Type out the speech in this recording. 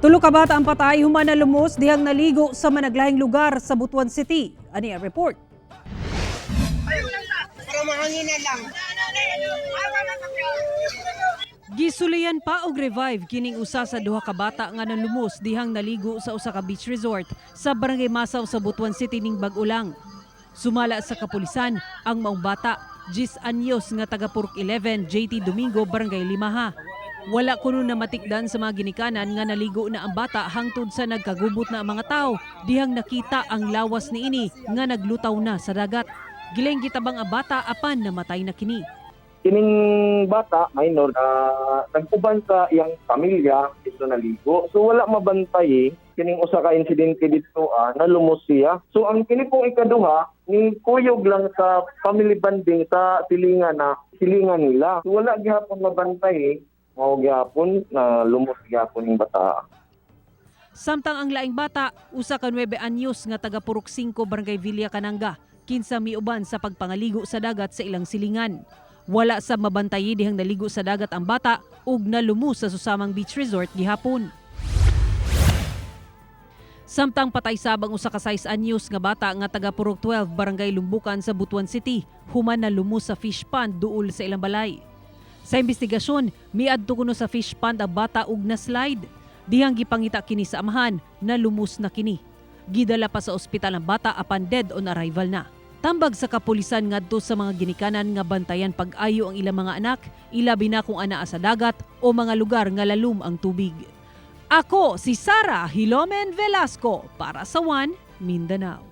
Tulo ka bata ang patay human na lumos dihang naligo sa managlahing lugar sa Butuan City. Ani ang report. Para mahangin na lang. Gisulian pa og revive kining usa sa duha ka bata nga nalumos dihang naligo sa usa ka beach resort sa Barangay Masaw sa Butuan City ning bag-o lang. Sumala sa kapulisan ang maong bata, 10 anyos nga taga Purok 11, JT Domingo, Barangay Limaha. Wala kuno na matikdan sa mga ginikanan nga naligo na ang bata hangtod sa nagkagubot na ang mga tao dihang nakita ang lawas niini nga naglutaw na sa dagat. Gilain gitabang ang bata apan namatay na kini. Kining bata minor na nag-uban sa iyang pamilya dito naligo, so wala mabantay eh. Kining usa ka insidente dito nalumos siya. So ang kini pong ikaduha ni kuyog lang sa family bonding sa silingan na silingan nila. So wala gihapon mabantay eh. Mao gihapon na lumos gihapon yung bata. Samtang ang laing bata, usa ka 9 anyos nga taga Purok 5, Barangay Villa Kananga, kinsa miuban sa pagpangaligo sa dagat sa ilang silingan. Wala sa mabantayi dihang naligo sa dagat ang bata ug nalumos sa susamang beach resort gihapon. Samtang patay sabang usa ka 6 anyos nga bata nga taga Purok 12, Barangay Lumbukan sa Butuan City, human na lumos sa fish pond duol sa ilang balay. Sa investigasyon, miadto kuno sa fish pond ang bata ug na-slide. Dihang gipangita kini sa amahan na lumos na kini. Gidala pa sa ospital ang bata apan dead on arrival na. Tambag sa kapulisan ngadto sa mga ginikanan nga bantayan pag-ayo ang ilang mga anak, ilabi na kung anaa sa dagat o mga lugar nga lalum ang tubig. Ako si Sara Hilomen Velasco para sa One Mindanao.